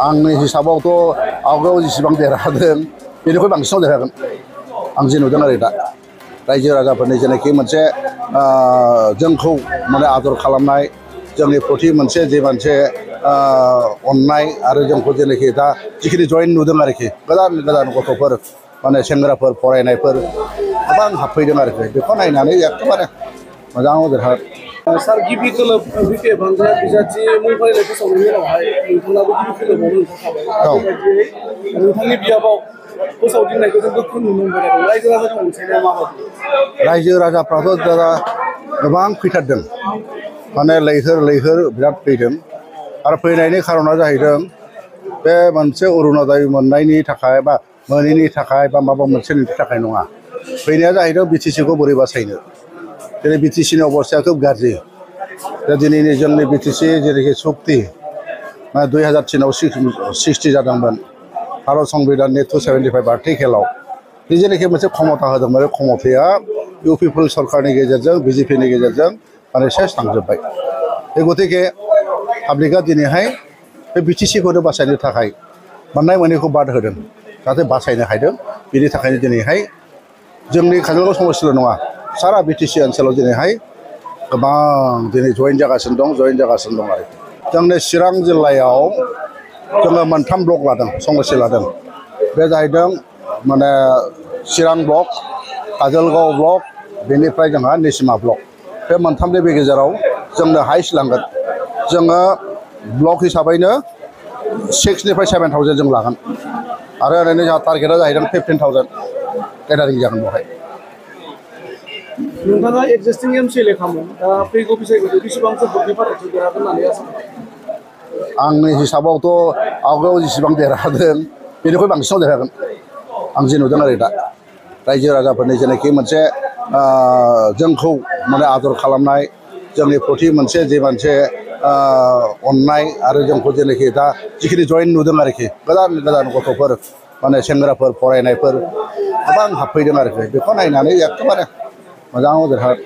आंनि हिसाबावथ' आवगायाव जेसेबां देरहादों बेनिख्रुइ बांसिनाव देरहागोन आं जे नुदों आरो दा रायजो राजाफोरनि जेनाखि मोनसे जोंखौ माने आदर खालामनाय जोंनि प्रति मोनसे जे मोनसे अननाय आरो जोंखौ जेनाखि दा जिखिनि जइन नुदों आरोखि गोदान गोदान गथ'फोर माने सेंग्राफोर फरायनायफोर गोबां हाबफैदों आरोखि बेखौ नायनानै एखेबारे मोजाङाव देरहागोन। सार गिबि खोलोब बिपि भांग्रा बिजाथि मुं फारिलाइ फोसावनायनि उनावहाय नोंथाङाबो गिबि खोलोबाव ओंखारखाबाय बेबायदियै नोंथांनि बियाबाव फोसावदिंनायखौ जों गोख्रों नुनो मोनबाय थादों रायजो राजानि अनसायनाया माबायदि रायजो राजाफ्राथ' दा गोबां फैथारदों माने लैहोर बिराद फैदों आरो फैनायनि खारना जाहैदों बे मोनसे अरुनदय मोननायनि थाखाय बा मोनैनि थाखाय बा माबा मोनसेनि थाखाय नङा फैनाया जाहैदों बिटिसिखौ बोरै बासायनो दिनै बिटिसिनि अबस्थाया खोब गाज्रि दा दिनैनि जोंनि बिटिसि जेरैखि सक्ति 2003आव 60 जादोंमोन भारत संबिधाननि 275 आर्टिकेलाव बे जेनाखि मोनसे क्षमता होदोंमोन बे क्षमताया इउ पिपल सरकारनि गेजेरजों बिजेपिनि गेजेरजों माने सेस थांजोब्बाय बे गतिके पाब्लिकआ दिनैहाय बे बिटिसिखौनो बासायनो थाखाय मोननाय मोनैखौ बाद होदों जाहाथे बासायनो हादों बेनि थाखायनो दिनैहाय जोंनि काजलगाव समस्तिल' नङा सारा बिटिसि ओनसोलाव दिनैहाय गोबां दिनै जइन जागासिनो दं आरो जोंनि चिरां जिल्लायाव जोङो मोनथाम ब्लक लादों समस्ति लादों बे जाहैदों माने चिरां ब्लक काजलगाव ब्लक बेनिफ्राय जोंहा निसिमा ब्लक बे मोनथामनि गेजेराव जोंनो हाइस्ट लांगोन जोङो ब्लक हिसाबैनो 6निफ्राय 7,000 जों लागोन आरो ओरैनो जोंहा टारगेटआ जाहैदों 15,000 गेदारिं जागोन बेवहाय। नोंथाङा एक्जिस्टिं एमसिएलए खामोन दा फैगौ बिसायख'थि बेसेबांसो भटनि फारागथि देरहागोन होननानै आसा आंनि हिसाबावथ' आवगायाव जेसेबां देरहादों बेनिख्रुइ बांसिनाव देरहागोन आं जे नुदों आरो दा रायजो राजाफोरनि जेनाखि मोनसे जोंखौ माने आदर खालामनाय जोंनि प्रति मोनसे जे मोनसे अननाय आरो जोंखौ जेनाखि दा जिखिनि जइन नुदों आरोखि गोदान गोदान गथ'फोर माने सेंग्राफोर फरायनायफोर गोबां हाबफैदों आरोखि बेखौ नायनानै एखेबारे मोजाङाव देरहागोन।